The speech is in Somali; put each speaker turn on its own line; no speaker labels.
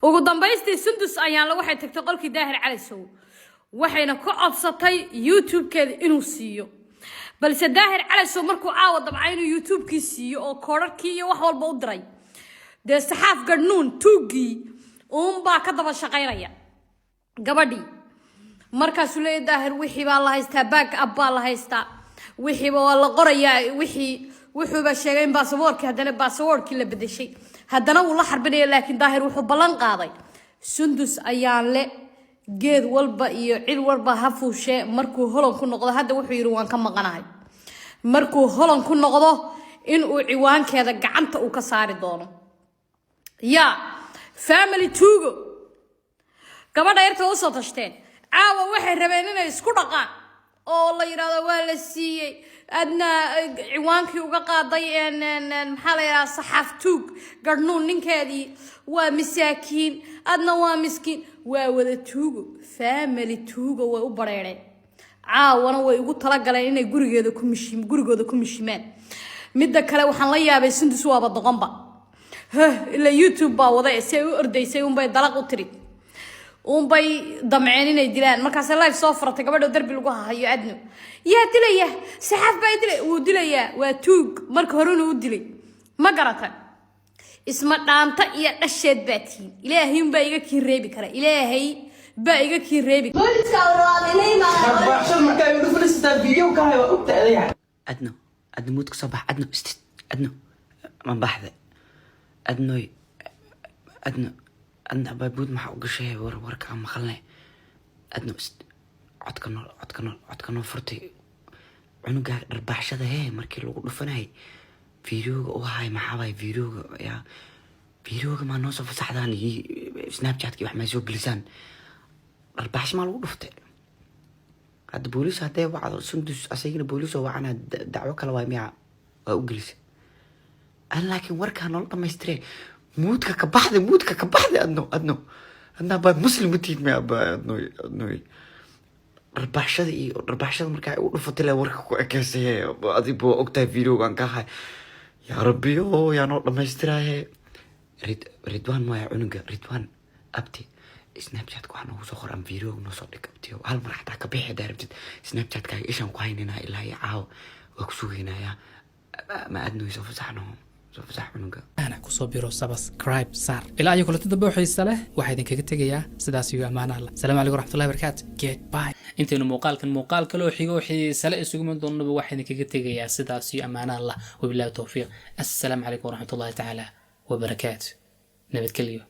Ugu dambaystii Sundus Ayaanle waxay tagtay qolkii Daahir Calasow, waxayna ku codsatay YouTube-keeda inuu siiyo. Balse Daahir Calasow markuu caawa dabca inuu YouTube-kii siiyo oo koodharkii iyo wax walba u diray, dee Saxaaf Gadhnuun tuuggii uunbaa ka daba shaqaynaya gabadhii. Markaasuu leeyahy Daahir, wixii baa la haystaa, back up baa la haystaa, wixiiba waa la qorayaa. Wixii wuxuuba sheegay in baasaboorkii, haddana baasaboorkii la bedeshay, haddana wuu la xarbinaya. Laakiin Daahir wuxuu ballan qaaday Sundus Ayaan le geed walba iyo cid walba ha fuushee, markuu Holland ku noqdo, hadda wuxuu yidhi waan ka maqanahay, markuu Holland ku noqdo inuu ciwaankeeda gacanta uu ka saari doono. Yaa family tuugo, gabadha yarta usoo tashteen. Caawa waxay rabeen inay isku dhaqaan oo la yidhahdo waa la siiyey, adna ciwaankii uga qaaday. Maxaa la yidhahdaa, Saxaaf tuug Garhnuun ninkeedii waa masaakiin, adna waa miskiin, waa wada tuugo, family tuugo. Way u bareereen, caawana way ugu talagaleen inay gurigeeda ku mishim, gurigooda ku mishimaan. Midda kale waxaan la yaabay Sundus waaba doqonba. Huh, ila YouTube baa wada si ay u ordaysay unbay dalaq u tiri, unbay damceen inay dilaan. Markaasay live soo furatay gabadha darbi lagu hahayo. Adno yaa dilaya? Saxaaf baa dilay, wuu dilayaa, waa tuug. Marka horena u dilay, ma garata? Isma dhaanta iyo dhasheed baa tihiin. Ilaahay unbaa iga kiin reebi kara, Ilaahay baa iga kiin reebi.
Booliska rabaa inay imaadaan.
Dharbaaxshada markaa igu fadhiisataa video ka hay, waa ogta adiga.
Adno, Adno, mute ka soo bax. Adno, istid. Adno, ma baxde? Adnoy, Adno, Adno, abaabuud maxaa u gashay? War warka aan maqalnay. Adno, ist, codka noo, codka noo, codka noo furtay. Cunugaaga dharbaaxshada hee markii lagu dhufanayay videoga u haay, maxaa waay videoga? Yaa videoga maa noo soo fasaxdaan? Snapchatka wax maa soo gelisaan? Dharbaaxsho maa lagu dhuftay? Hadda booliis hadday wacdo Sundus, asagana booliis oo wacana, dacwo kale waay. Miya waa u gelisa an? Laakiin warkaa noola dhamaystiree, mute-ka ka baxday, mute-ka ka baxday. Adno, Adno, Adna baa Muslim ma tiid miya? Ba Adno, Adnoy, dharbaaxshada iyo dharbaaxshada markaa u dhufatay le warka ku ekeysay. Adig waa ogtahay videogan ka hay. Yaa Rabbiyo, yaa noo dhamaystiraaye? Ridwan maya cunuga Ridwan. Abti, Snapchatka waxaa noogu soo qor ama videoga noo soo dhig, abtiyo. Hal mar xataa ka bixi hadaa rabtid. Snapchatkaaga ishaan ku hayninaa ilaa iyo caawa, waa ku sugaynayaa. Ma Adnoy, soo fasaxno, soo fasax cunuga.
Ana kusoo biro, subscribe saar. Ilaa iyo kulanti dambe oo xiisa leh, waxaa idinkaga tegayaa sidaas iyo ammaan Allah. Asalaamu calaykum waraxmatullahi barakaatu. Get bye.
Intaynu muuqaalkan muuqaal kaloo xigo oo xiisale isugu iman doonaba, waxaa idinkaga tegayaa sidaas iyo ammaana Allah. Wabilahi towfiiq. Assalaamu calaykum waraxmatullahi tacaala wabarakaatu. Nabadgelyo.